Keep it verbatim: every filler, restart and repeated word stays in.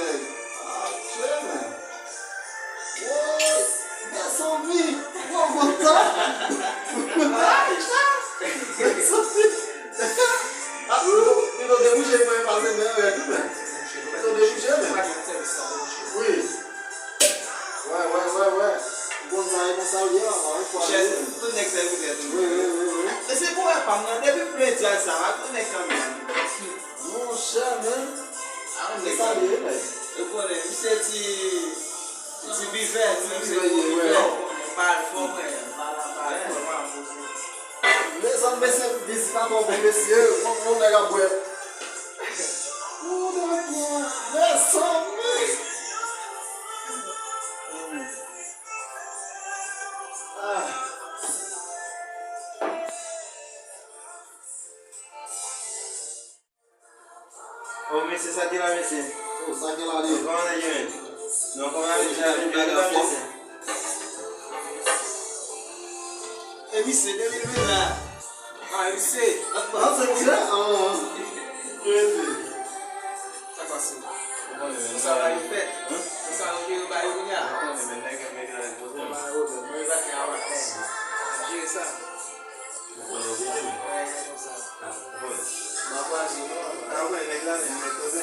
nèg. Ah, chè, men. Woy, mezanmi, mwen kontan. Mezanmi. Ah, pito, pito debouje, mwen pase men rèd tou, men. Pito debouje, men. Wi. Wè, wè, wè, wè. Ou konn sa, e konsa l ye, papa, e fwa l ye. Tout nèg sèvitè tou. Wi, wi, wi, wi. Men se pou wè pa m nan, depi m pran djaz sa, pa tout nèg kanmenm. Monchè, men. Se sa l ye, men. Ou konnen, misye ti, ti bivè, ti bivè, bivè. M pa al fò, mwen. M pa al fò, mwen. Mezanmi, mesye, mizik la twò bon, mesye. Yon, yon nèg ap bwè. Ou dakò, mezanmi. Ah. Oh, mesye, sa ki la, mesye? Oh, sa ki la, li? Kòman nèg yo ye? Non, kòman nèg yo ye? Mesye. E misye, de mil ven la. Ah, misye. Ah, se misye? Ah, ah. Mesye. Sa k pase? Ou konnen, men, sa va yo fè. Hein? Sa yo ke yo ba yo kounye a. Ou konnen, men, nèg yo, nèg yo la poze. Ba yo de. Mwen va te awa. Jere sa. Ou konnen oblije, men. Wè, e konsa. Ah, ou konnen. M ap waze, non. Ah, ou konnen nèg la, men, nèg koze.